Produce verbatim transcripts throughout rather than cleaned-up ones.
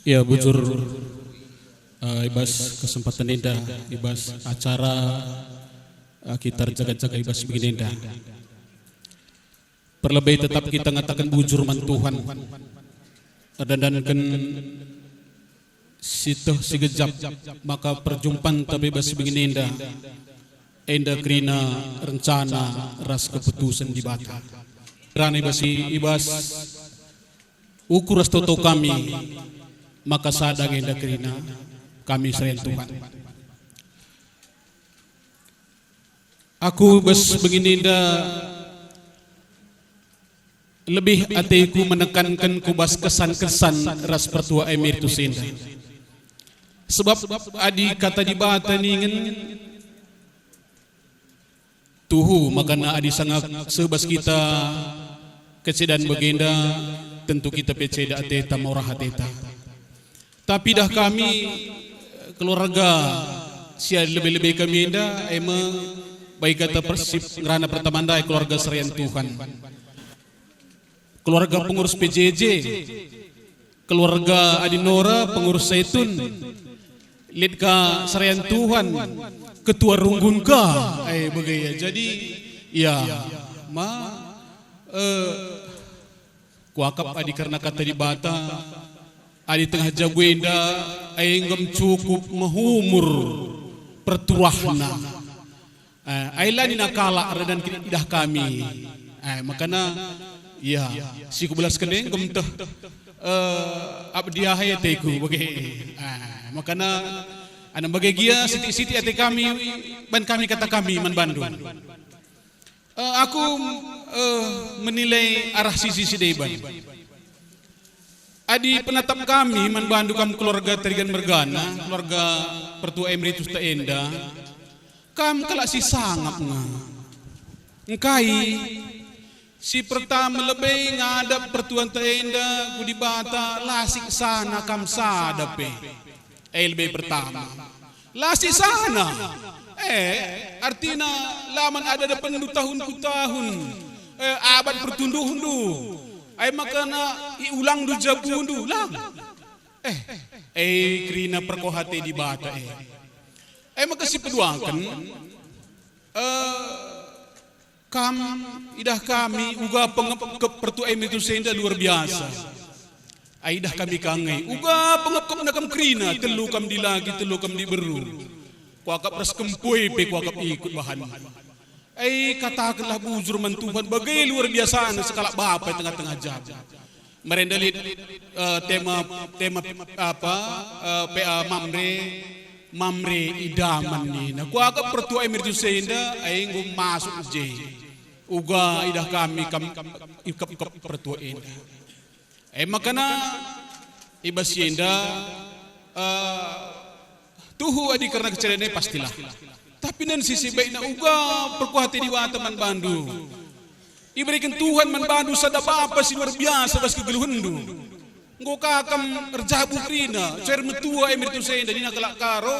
Ya, bujur, eh, i bas kesempatan enda, i bas acara, eh, kita erjaga-jaga i bas bagin enda. Perlebe tetap kita ngataken bujur man Tuhan. Erdandanken si teh si gejap, maka perjumpanta pe bas bagin enda, enda kerina rencana ras keputusen Dibata. Kerana i bas, i bas ukur ras toto kami, maka sada nge enda kerina kami serayan Tuhan. Aku bas bagin enda lebih ateku menekanken ku bas kesan-kesan ras pertua emeritus enda. Sebab adi kata Dibata ningen tuhu, makana adi sanga seh bas kita kecedan bagenda, tentu kita pe ceda ateta, murah ateta. Tapi dah kami, keluarga si lebe-lebe kami enda, e me bagi kata persip ngerana pertama ndai keluarga serayan Tuhan. Keluarga pengurus P J J, keluarga Adi Nora, pengurus Saitun, lit ka serayan Tuhan, ketua runggun ka, e bage ya. Jadi, ya, ma, eh, kuakap adi kerna kata Dibata, adi tengah jabu enda, ai enggo cukup mehumur pertuahna. Eh, ai la nina kalak erdandanken idah kami. Eh, makana, ya, si kubelasken e enggo teh, eh, abdiah ateku bage. Eh, makana, adi bage gia sitik-sitik ate kami, ban kami kata kami man bandu. Eh, aku, eh, menilai arah sisi si deban. Adi penatap kami man bandu kam keluarga Tarigan mergana, keluarga pertua emeritus ta enda, kam kalak si sangap nge. Engkai si pertama lebe ngadap pertua ta enda ku Dibata, la siksana kam sada pe. E lebe pertama. La siksana. Eh, artina la man ada-adapenndu tahun ku tahun. Eh, abad pertunduhndu. Ai makana iulangndu jabundu. Lang. Eh, eh, kerina perkuah ate Dibata, eh. Ai maka si peduaken, eh, kam idah kami uga pengepkep pertua emeritus enda luar biasa. Ai idah kami ka nge, uga pengepkepna kam kerina, telu kam dilaki, telu kam diberu. Kuakap ras kempoi pe kuakap ikut bahan. Ai katakenlah bujur man Tuhan, bage luar biasana sekalak bapa i tengah-tengah jabu. Merenda lit, eh, tema, tema apa, eh, P A Mamre, Mamre idaman nina. Kuakap pertua emeritus enda, ai enggo masuk je. Uga idah kami kam ikepkep pertua enda. E makana i bas si enda, eh, tuhu adi kerna kecedan e pastilah. Tapi nen sisi baikna uga perkuah ate Dibata man bandu. Ibereken Tuhan man bandu sada bapa si luar biasa bas kegeluhenndu. Enggo ka kam erjabu kerina, coer metua emeritus enda nina kalak Karo,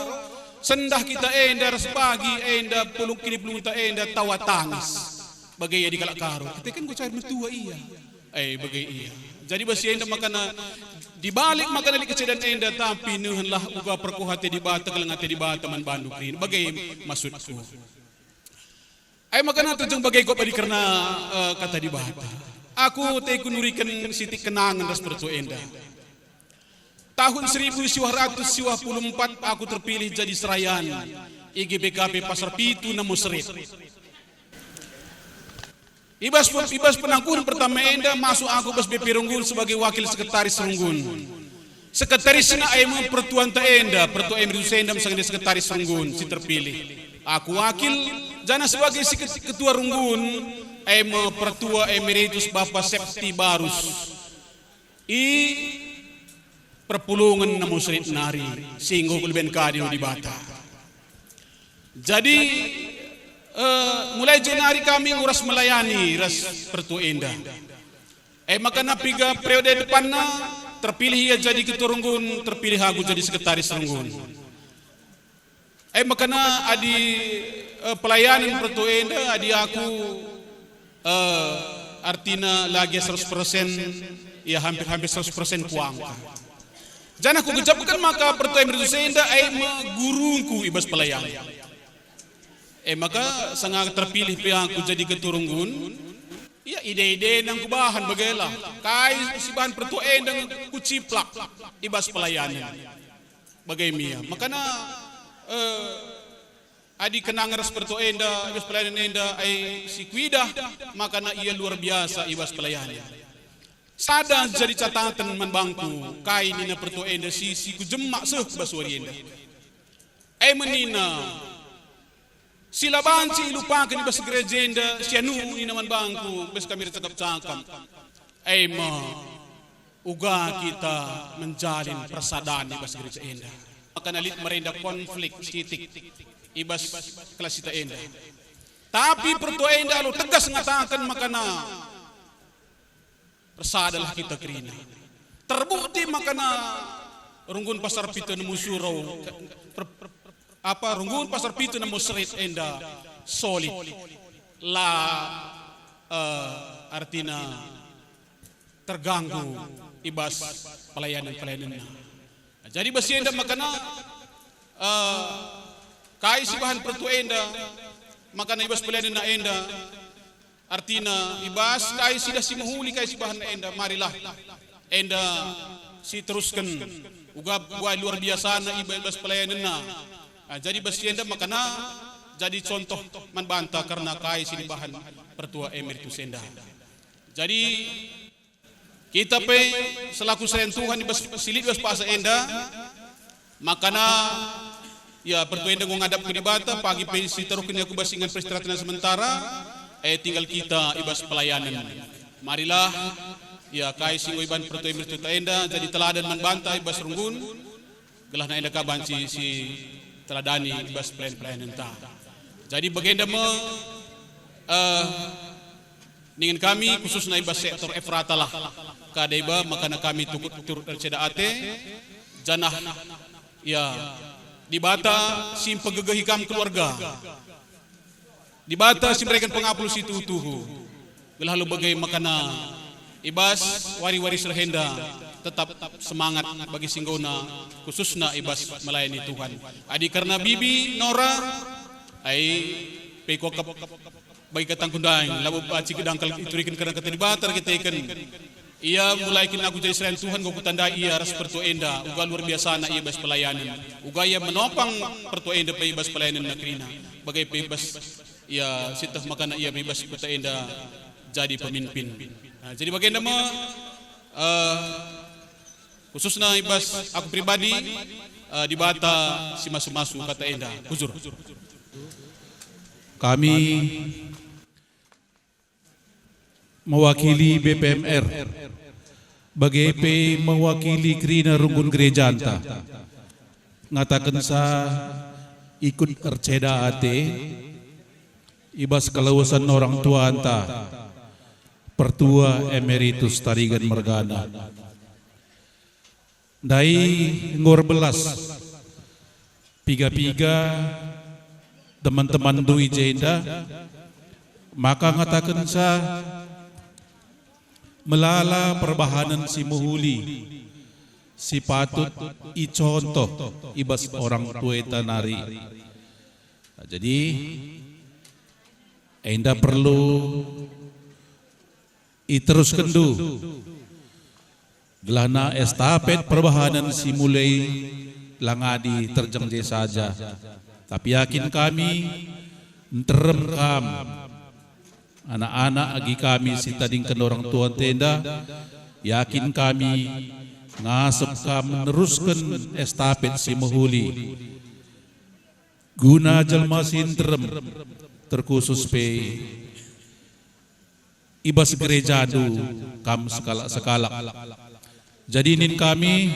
sendah kita enda ras pagi enda pulung kinipulungta enda tawa tangis. Bage adi kalak Karo, kataken enggo coer metua ia. Eh, bage ia. Jadi bas si enda makana dibalik makana lit kecedan enda, tapi nehenlah uga perkuah ate Dibata, keleng ate Dibata man bandu kerina. Bage maksudku. Ai makana terjeng bage gop adi kerna, eh, kata Dibata. Aku teku nuriken sitik kenangen ras pertua enda. Tahun seribu siwah ratus siwah puluh empat aku terpilih jadi serayan i G B K P Pasar Pitu Namo Serit. I bas, i bas penangkuhen pertama enda masuk aku bas B P Runggun sebagai wakil sekretaris Runggun. Sekretarisna e me pertuanta enda, pertua emeritus enda me sangana sekretaris Runggun si terpilih. Aku wakil, janah sebagai si ket-, ketua Runggun, e me pertua emeritus Bapa Septi Barus. I perpulungen Namo Serit nari, si enggo kuleben kadi Dibata. Jadi, eh, mulai jenari kami uras melayani ras pertua enda. E makana piga periode depanna terpilih ia jadi ketua Runggun, terpilih aku jadi sekretaris Runggun. E makana adi, eh, pelayanan pertua enda, adi aku, eh, artina lagi seratus persen, ya hampir-hampir seratus persen kuangka. Janah kugejapken maka pertua emeritus enda e me gurungku i bas pelayanen. E maka sanga terpilih pe aku jadi ketua runggun, ia ide-ide nang kubahan bagela, kai si bahan pertua enda nge kuciplak i bas pelayanen. Bage me ia. Makana, eh, adi kenang ras pertua enda, i bas pelayanen enda, ai si kuidah, makana ia luar biasa i bas pelayanen. Sada jadi cataten man bangku, kai nina pertua enda si, si kujemak seh bas wari enda. E me nina, si la banci ilupaken i bas gereja enda, si anu nina man bangku, bas kami ercakap-cakap. E me, uga kita menjalin persadan i bas gereja enda. Makana lit merenda konflik sitik i bas kelas kita enda. Tapi pertua enda alu tegas ngataken makana, persadalah kita kerina. Terbukti makana runggun pasar pitu nemu suro, per-, per-, apa, runggun pasar pitu nemu serit enda solid. La, eh, artina terganggu i bas pelayanen-pelayanenna. Jadi bas si enda makana, eh, kai si bahan pertua enda, makana i bas pelayanenna enda, artina i bas kai si dah si mehuli kai si bahanna enda, marilah enda si terusken uga buah luar biasana i bas pelayanenna. Ah, jadi bas si enda makana jadi contoh man banta kerna kai si dibahan pertua emeritus enda. Jadi, kita pe selaku serayan Tuhan i bas, si lit i bas paksa enda, makana, ya, pertua enda enggo ngadap ku Dibata, pagi pe si taruhken ia ku bas ingan peristirahatan sementara, e tinggal kita i bas pelayanen. Marilah, ya, kai si enggo ibahan pertua emeritus enda jadi teladan man banta i bas runggun, gelah enda ka banci si teladani i bas pelayan-pelayanenta. Jadi bagenda me, eh, ningen kami khususna i bas sektor Efrata lah, ka deba makana kami tukut turut erceda ate, janah, ya, Dibata si mpegegehi kam keluarga. Dibata si mereken pengapul si tuhu-tuhu. Gelah alu bage makana i bas wari-wari si reh enda tetap semangat bagi si enggona, khususna i bas melayani Tuhan. Adi kerna bibi Nora, ai pe kuakap bagi katangku ndai, labo banci gedang kal ituriken kerna kata Dibata erkiteken. Ia mulai kin aku jadi serayan Tuhan, enggo kutandai ia ras pertua enda, uga luar biasana ia bas pelayanen. Uga ia menopang pertua enda pe bas pelayanen kerina. Bage pe bas ia sieteh makana ia pe bas kuta enda jadi pemimpin. Nah, jadi bagenda me, eh, khususna i bas aku pribadi, eh, Dibata si masu-masu kata enda. Bujur. Kami mewakili B P M R, bage pe mewakili kerina runggun gerejanta, ngatakenca ikut erceda ate i bas kelawesen orang tuanta, Pertua Emeritus Tarigan mergana. Ndai enggo erbelas piga-piga teman-temanndu i jenda, maka ngatakenca melala perbahanen si mehuli si patut icontoh i bas orang tueta nari. Jadi, enda perlu iteruskenndu, gelahna estafet perbahanen si mulai la ngadi terjeng je saja. Tapi yakin kami, nterem kam, anak-anak agi kami si tadingken orang tuanta enda, yakin kami ngasep kam nerusken estafet si mehuli. Guna jelma si nterem, terkhusus pe i bas gerejandu kam sekalak-sekalak. Jadi nin kami,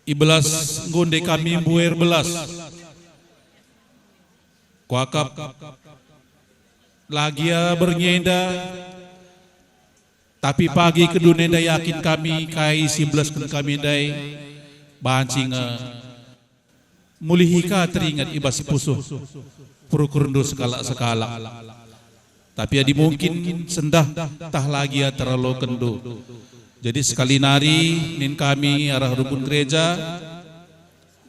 i belas nggo ndai kami mbue erbelas. Kuakap la gia berngi enda, tapi pagi kedun enda yakin kami kai si belasken kami ndai banci nge mulihi ka teringet i bas pusuh perukurndu sekalak-sekalak. Tapi adi mungkin sendah tah la gia teralokenndu, Jadi sekali nari nin kami arah rukun gereja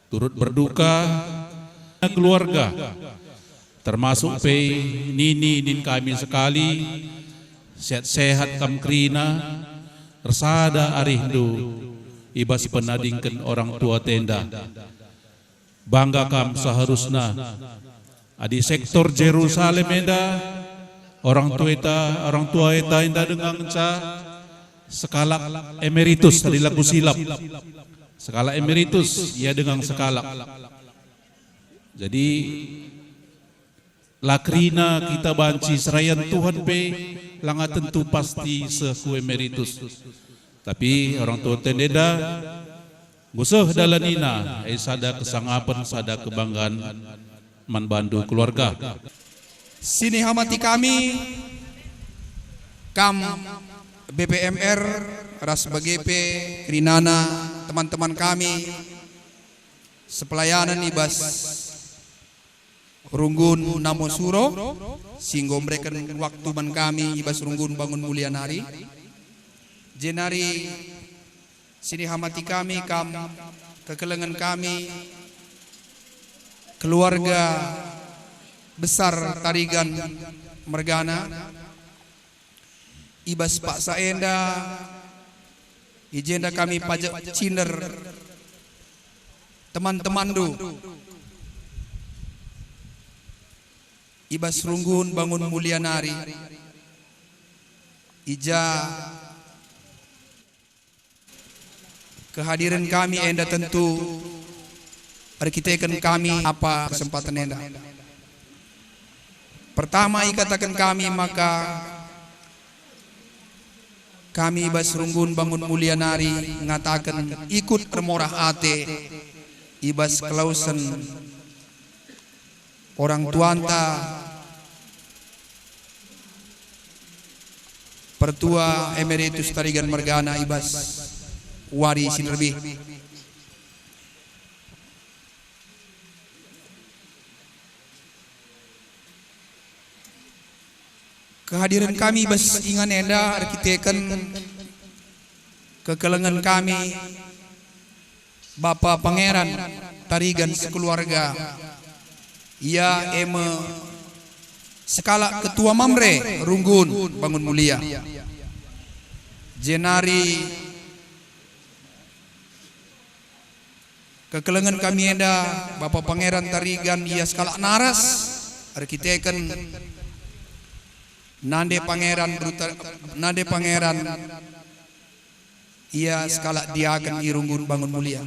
turut berduka keluarga, termasuk pe nini nin kami sekali, sehat-sehat kam kerina, ersada arihndu i bas penadingken orang tua tenda. Bangga kam seharusna. Adi sektor Jerusalem enda, orang tua eta, orang tua eta enda denga ngenca sekalak emeritus, adi la kusilap. Sekalak emeritus, ia denga sekalak. Jadi, la kerina kita banci serayan Tuhan pe langa tentu pasti seh ku emeritus. Tapi orang tua tenda enda, enggo seh dalanina, e sada kesangapen, sada kebanggaan man bandu keluarga. Sinihamati kami, kam B P M R ras bage pe kerinana teman-teman kami sepelayanen i bas Runggun Namo Suro, si enggo mereken waktu man kami i bas runggun bangun mulia nari. Jenari sinihamati kami kam, kekelengen kami, keluarga besar Tarigan mergana. I bas paksa enda, i jenda kami pajek cinder teman-temanndu i bas runggun bangun mulia nari. I ja kehadiren kami enda tentu erkiteken kami apa kesempaten enda. Pertama, ikataken kami maka kami i bas runggun bangun mulia nari ngataken ikut ermorah ate i bas kelausen orang tuanta, Pertua Emeritus Tarigan mergana i bas wari si nderbih. Kehadiren kami i bas ingan enda erkiteken kekelengen kami Bapa Pangeran Tarigan sekeluarga. Ia e me sekalak ketua Mamre Runggun Bangun Mulia. Jenari kekelengen kami enda, Bapa Pangeran Tarigan, ia sekalak naras, erkiteken nande Pangeran Bruta-, nande Pangeran, ia sekalak diaken i Runggun Bangun Mulia.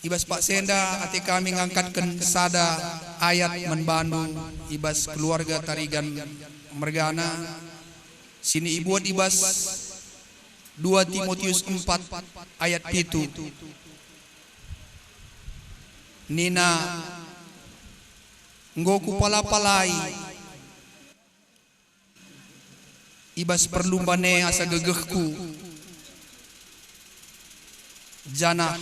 I bas paksa enda ate kami ngangkatken sada ayat man bandu i bas keluarga Tarigan mergana, si ibuat i bas dua Timotius empat ayat pitu. Nina, "Enggo kupala-palai i bas perlumban e asa gegehku, janah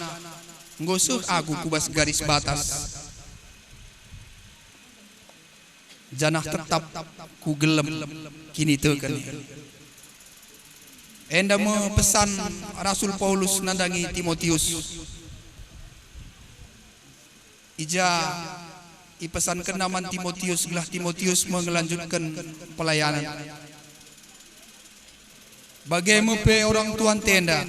enggo seh aku ku bas garis batas." Janah tetap kugelem kiniteken. Enda me pesan Rasul Paulus nandangi Timotius. I ja ipesankenna man Timotius gelah Timotius me ngelanjutken pelayanen. Bage me pe orang tuanta enda.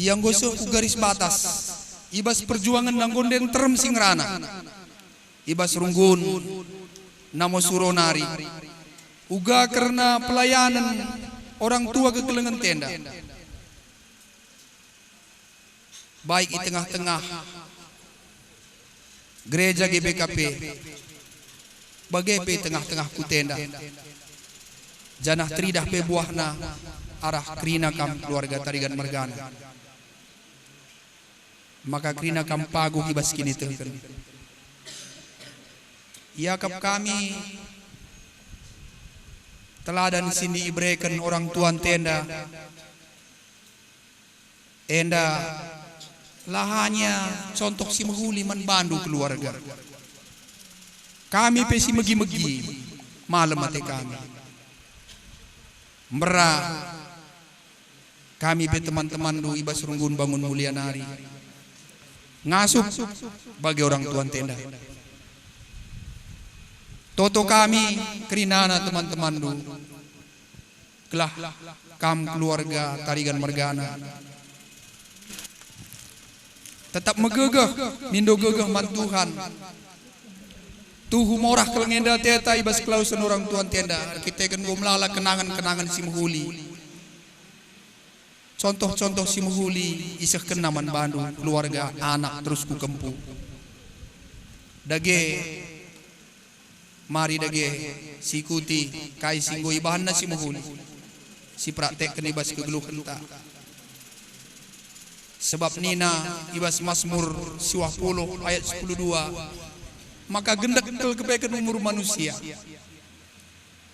Ia enggo seh ku garis batas, i bas perjuangen enggo nde nterem si ngerana, i bas Runggun Namo Suro nari, uga kerna pelayanen orang tua kekelengenta enda. Baik i tengah-tengah gereja G B K P, bage pe i tengah-tengah kuta enda, janah teridah pe buahna arah kerina kam keluarga Tarigan mergana. Maka kerina kam paguh i bas kiniteken. Iakap kami teladan si ibereken orang tuanta enda, enda la hanya contoh si mehuli man bandu keluarga. Kami pe si megi-megi, malem ate kami. Mbera kami pe teman-temanndu i bas runggun bangun mulia nari ngasup bage orang tua ntenda. Toto kami kerinana teman-temanndu, gelah kam keluarga Tarigan mergana tetap megegeh, mindo gegeh man Tuhan. Tuhu morah kal nge enda ateta i bas kelawesen orang tua ntenda, erkiteken enggo melala kenangen-kenangen si mehuli. Contoh-contoh si mehuli isehkenna man bandu, keluarga, anak, terus ku kempu. Dage, mari dage siikuti kai si enggo ibahanna si mehuli, sipraktekken i bas kegeluhenta. Sebab nina i bas Masmur siwah puluh ayat sepuluh dua, maka gendek kal kepeken umur manusia.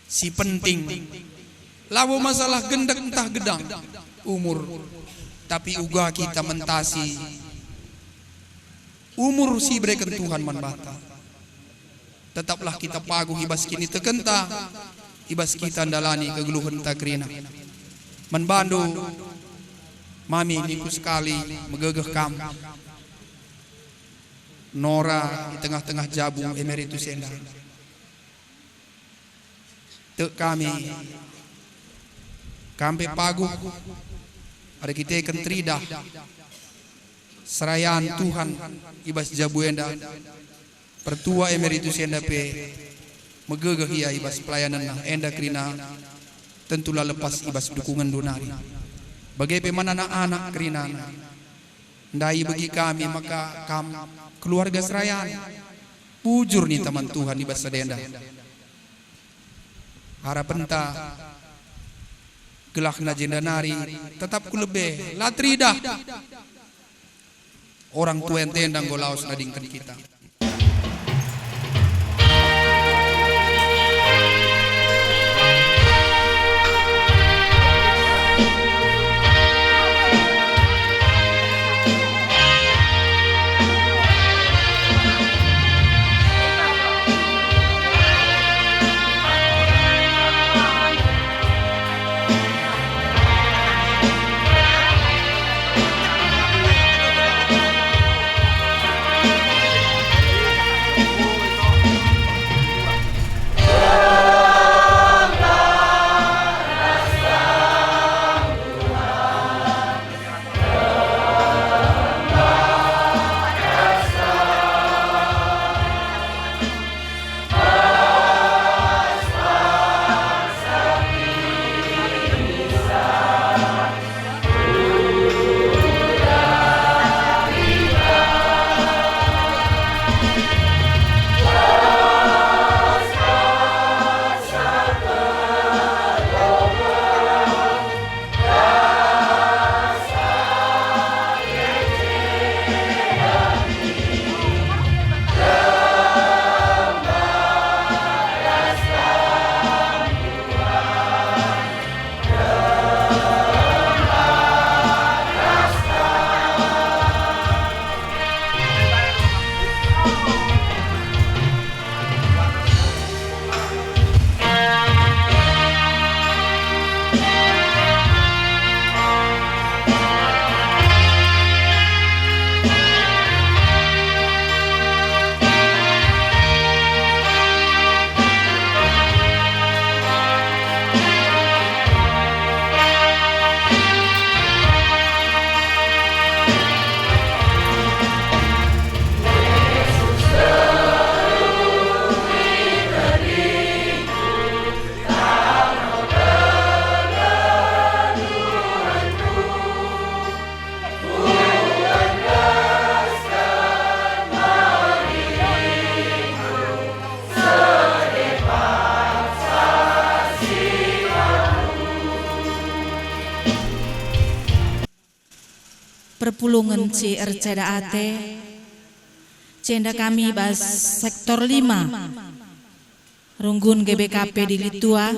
Si penting, labo masalah gendek ntah gedang umur, tapi uga kita mentasi umur si ibereken Tuhan man banta. Tetaplah kita paguh i bas kinitekenta, i bas kita ndalani kegeluhenta kerina. Man bandu, mami, ningku sekali, megegeh kam. Nora i tengah-tengah jabu emeritus enda. Tek kami, kam pe paguh, erkiteken teridah serayan Tuhan i bas jabu enda. Pertua emeritus enda pe megegeh ia i bas pelayanenna enda kerina, tentu la lepas i bas dukungenndu nari. Bage pe man anak-anak kerinana. Ndai begi kami maka kam keluarga serayan. Bujur ninta man Tuhan i bas sada enda. Harapenta gelahna jenda nari tetap ku lebe, la teridah. Orang tua ntenda enggo lawes nadingken kita. Perpulungen si erceda ate, jenda kami bas sektor lima, runggun G B K P Dili Tua,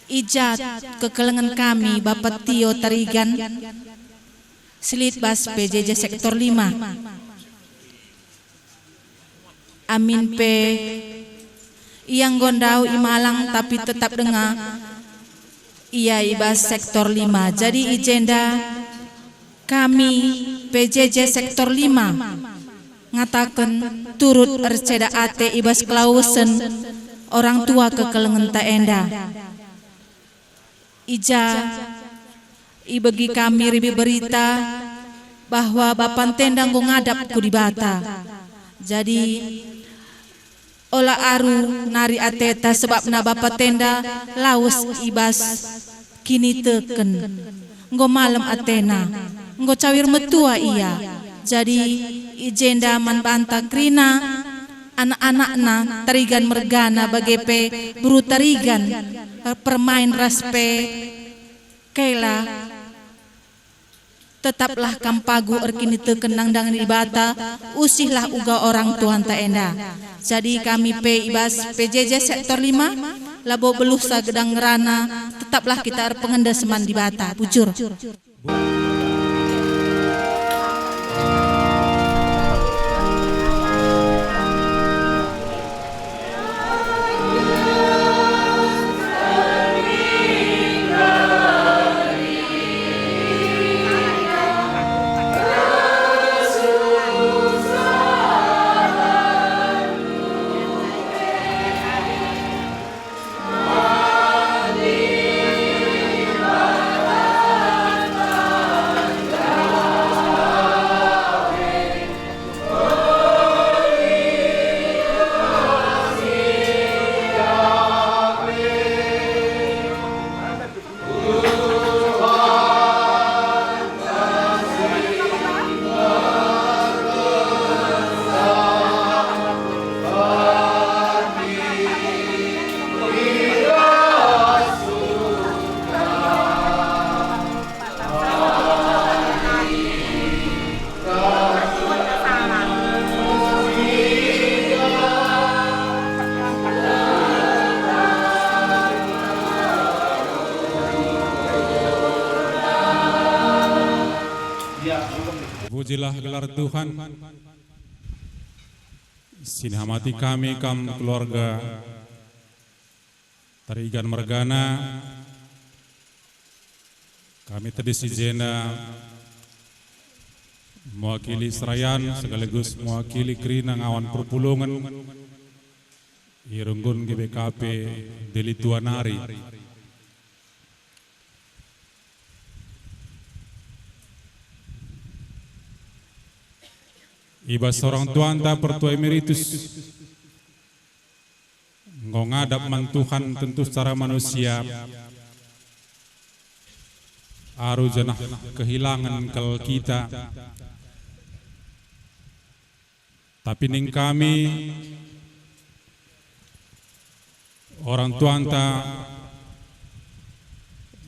i ja kekelengen kami Bapa Tio Tarigan, si lit bas P J J sektor lima. Amin pe, ia enggo ndauh i Malang tapi tetap denga Ia i bas sektor lima. Jadi i jenda kami P J J sektor lima ngataken turut erceda ate i bas kelawesen orang tua kekelengenta enda. I ja ibegi kami ribi berita bahwa bapanta enda enggo ngadap ku Dibata. Jadi, ola aru nari ateta, sebabna bapanta enda lawes i bas kiniteken. Enggo malem atena, enggo cawir metua ia. Jadi, i jenda man banta kerina anak-anakna, Tarigan mergana, bage pe beru Tarigan, permain ras pe Kela. Tetaplah kam pagu erkiniteken nandangi Dibata, usihlah uga orang tuanta enda. Jadi kami pe i bas P J J sektor lima, labo beluhsa gedang ngerana, tetaplah kita erpengendes man Dibata. Bujur. Pujilah gelar Tuhan. Sinihamati kami kam keluarga Tarigan mergana, kami tedis i jenda mewakili serayan sekaligus mewakili kerina ngawan perpulungen i runggun G B K P Deli Tua nari. I bas orang tuanta pertua emeritus enggo ngadap man Tuhan tentu secara manusia, aru janah kehilangan kal kita. Tapi ning kami, orang tuanta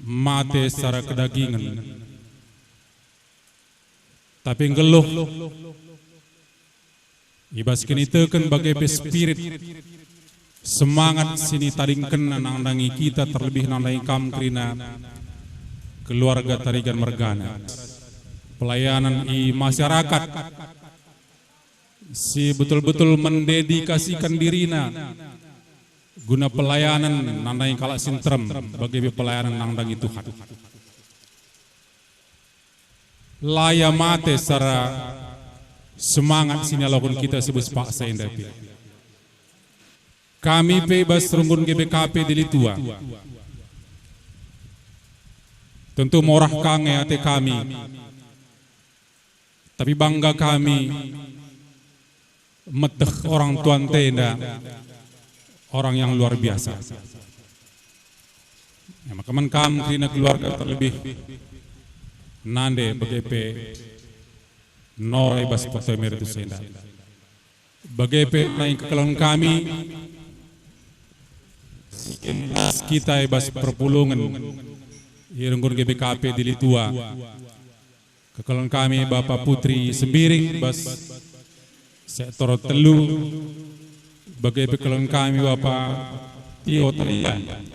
mate secara kedagingen. Tapi nggeluh i bas kiniteken bage pe spirit, semangat si nitadingkenna nandangi kita, terlebih nandangi kam kerina keluarga Tarigan mergana. Pelayanan i masyarakat, si betul-betul mendedikasikan dirina guna pelayanan nandangi kalak si nterem, bage pe pelayanan nandangi Tuhan. La ia mate secara semangat si nialoken kita si bas paksa enda pe. Kami pe bas runggun G B K P Deli Tua tentu morah ka nge ate kami. Tapi bangga kami meteh orang tuanta enda, orang yang luar biasa. Ya, maka man kam kerina keluarga, terlebih nande bage pe nora i bas pertua emeritus enda. Bage pe nai kekelengen kami kita i bas perpulungen i runggun G B K P Deli Tua. Kekelengen kami Bapa Putri Sembiring bas sektor telu, bage pe kekelengen kami Bapa Tio Tarigan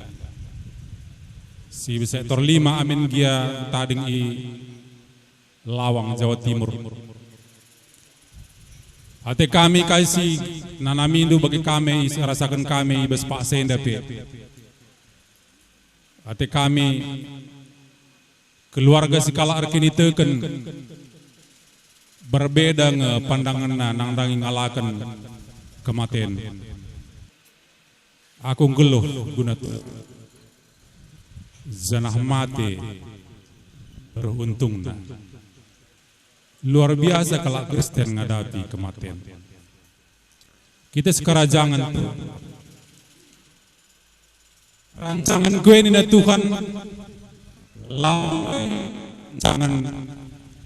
si sektor lima amin gia tading i Lawang, Jawa Timur. Ate kami kai si nanamindu bage kami irasaken kami i bas paksa enda pe. Ate kami, keluarga si kalak erkiniteken, berbeda nge pandangenna nandangi ngalaken kematen. Aku nggeluh guna Tuhan, janah mate reh untungna. Luar biasa kalak Kristen ngadapi kematen. Kita sekarajangen Tuhan. Rancangen kue nina Tuhan, la rancangen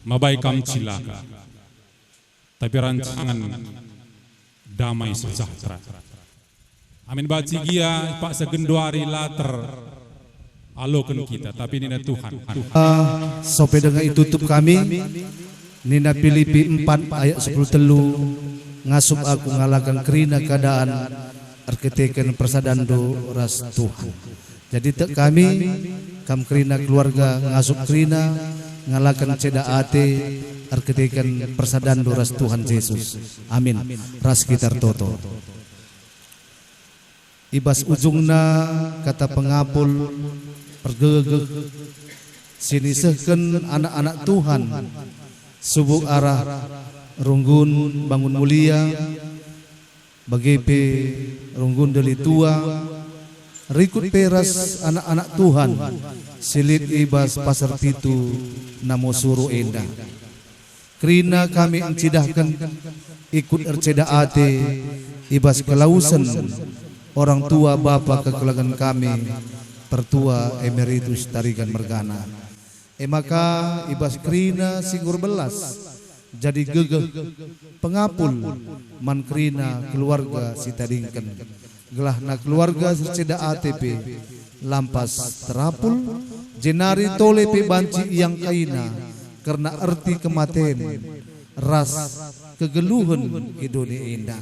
mabai kam cilaka, tapi rancangen damai sejahtera. Amin. Banci gia paksa genduari la teraloken kita, tapi nina Tuhan. Ah, sope denga itutup kami, nina Pilipi empat ayat sepuluh telu, ngasup aku ngalaken kerina keadaan erkiteken persadanndu ras Tuhan. Jadi tek kami, kam kerina keluarga ngasup kerina ngalaken ceda ate erkiteken persadanndu ras Tuhan Jesus. Amin. Ras kita ertoto. I bas ujungna kata pengapul, pergegeh, si nisehken anak-anak Tuhan subuk arah runggun bangun mulia, bage pe runggun delitua, rikut pe ras anak-anak Tuhan si lit i bas pasar pitu namo suro enda. Kerina kami encidahken ikut erceda ate i bas kelausen orang tua bapa kekelengen kami, Pertua Emeritus Tarigan mergana. E maka i bas kerina si enggo erbelas, jadi gegeh pengapul man kerina keluarga si tadingken. Gelahna keluarga si erceda ate pe lampas terapul, jenari tole pe banci iangkaina kerna erti kematen ras kegeluhen i doni enda.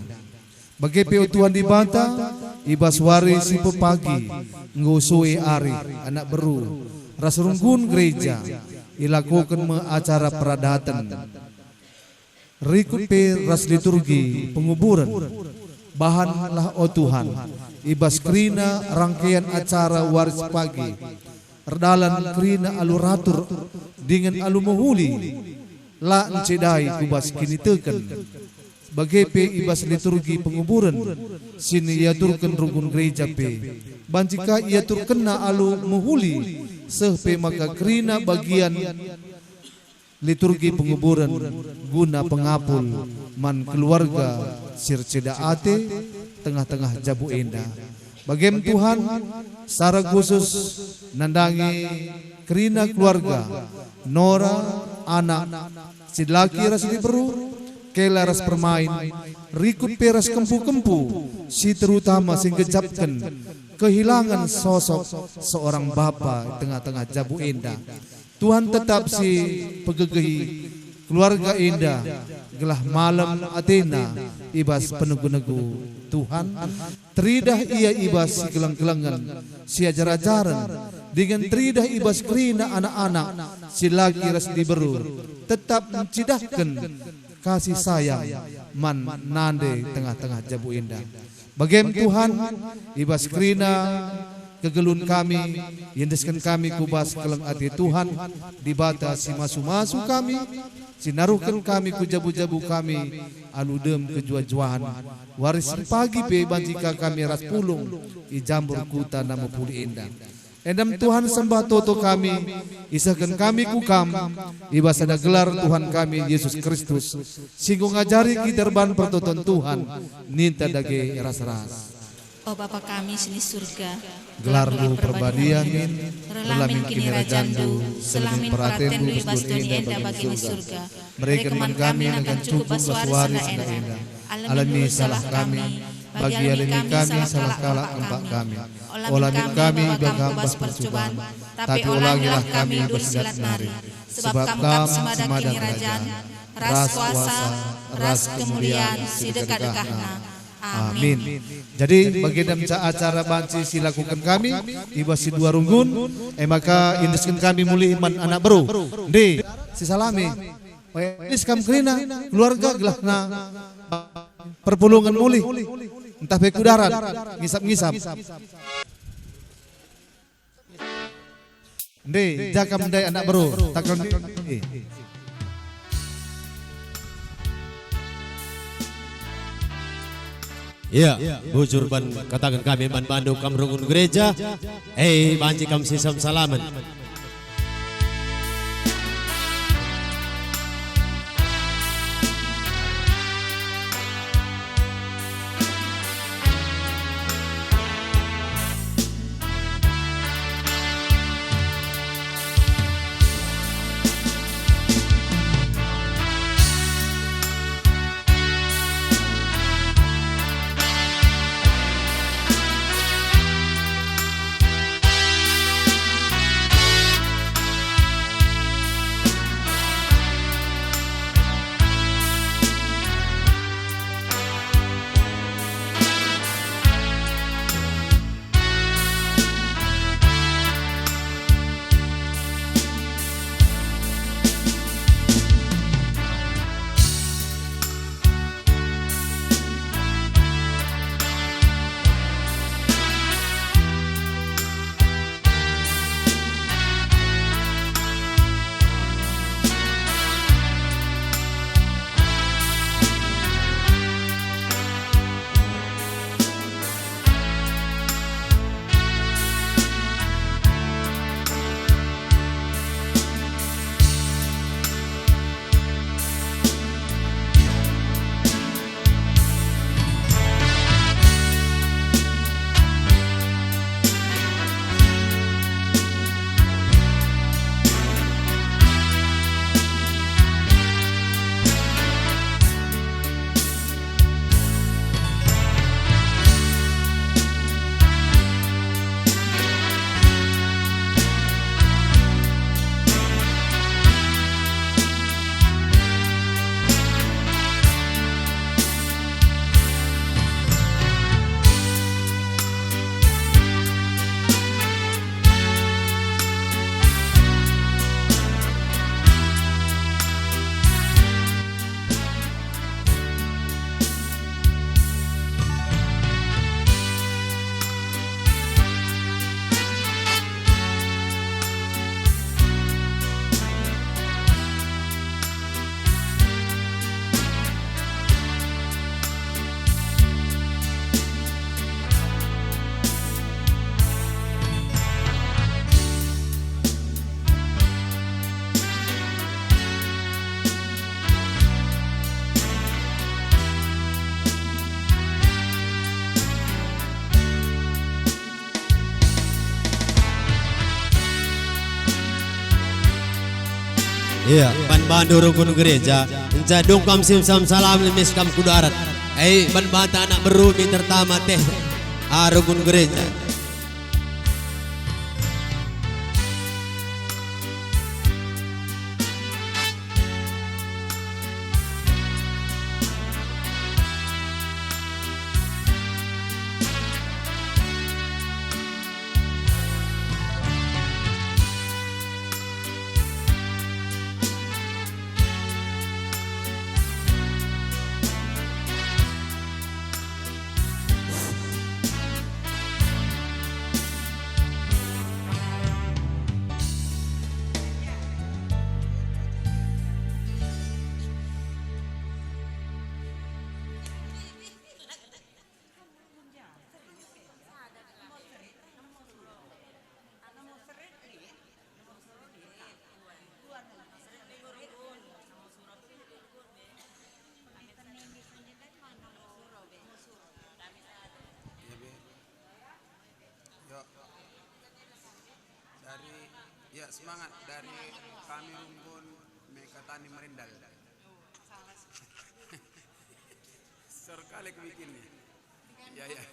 Bage pe, o Tuhan Dibata, i bas wari si pepagi enggo sue arih anak beru ras runggun gereja ilakoken me acara peradaten. Rikut pe ras liturgi penguburen. Bahanlah, o Tuhan, i bas kerina rangkaian acara wari si pagi, erdalan kerina alu ratur dingen alu mehuli, la encidai ku bas kiniteken. Bage pe i bas liturgi penguburen si iaturken runggun gereja pe, banci ka iaturkenna alu mehuli, seh pe maka kerina bagian liturgi penguburen guna pengapul man keluarga si erceda ate tengah-tengah jabu enda. Bagem Tuhan, secara khusus nandangi kerina keluarga, nora, anak, si laki ras diberu, kela ras permain, rikut pe ras kempu-kempu, si terutama si nggejapken kehilangan sosok seorang bapa tengah-tengah jabu enda. Tuhan tetap si pegegehi keluarga enda, gelah malem atena i bas penegu-negu Tuhan. Teridah ia i bas sikeleng-kelengen, siajar-ajaren, dingen teridah i bas kerina anak-anak si laki ras diberu, tetap ncidahken kasih sayang man nande tengah-tengah jabu enda. Bagem Tuhan, i bas kerina kegeluhen kami, iendesken kami ku bas keleng ate Tuhan, Dibata si masu-masu kami, si naruhken kami ku jabu-jabu kami alu dem kejuah-juahen. Wari si pagi pe banci ka kami ras pulung i jambur kuta namo puli enda. Endam Tuhan, sembah toto kami, isehken kami ku Kam, i bas sada gelar Tuhan kami, Jesus Kristus, si enggo ngajari kita erban pertoton Tuhan, ninta dage ras-ras. O Bapa kami si ni Surga, gelarNdu perbadia min, erlamin kinirajanNdu, seh min peratenNdu i bas doni enda bagi ni Surga. Mereken man kami nakan cukup bas wari senda enda. Alemi salah kami, bagi alemi kami salah kalak kempak kami. Ola min kami ibahan ku bas percuban, tapi olangilah kami i bas si lat nari. Sebab Kam kap si mada kinirajan, ras kuasa, ras kemulian si dekah-dekahna. Amin. Jadi, bagi ndai ca acara banci si lakuken kami, i bas si dua runggun, e maka iendesken kami mulih man anak beru. Ndi, si salami. Oe, lis kam kerina, keluarga gelahna perpulungen mulih. Ntah pe ku darat, ngisap-ngisap. Nde, ja kam ndai anak beru, takon. Bujur ban kataken kami man bandu kam runggun gereja, e banci kam sisam-salamen. Ia, ban bandu runggun gereja, enca dung kam simsam salam lemes kam ku darat. Ai, ban banta anak beru mi tertama teh, ah, runggun gereja. Iya, Be. Yuk. Dari, ya, semangat dari kami Runggun Mekatani Merindal. Sor kali bikin nih. Ya, ya.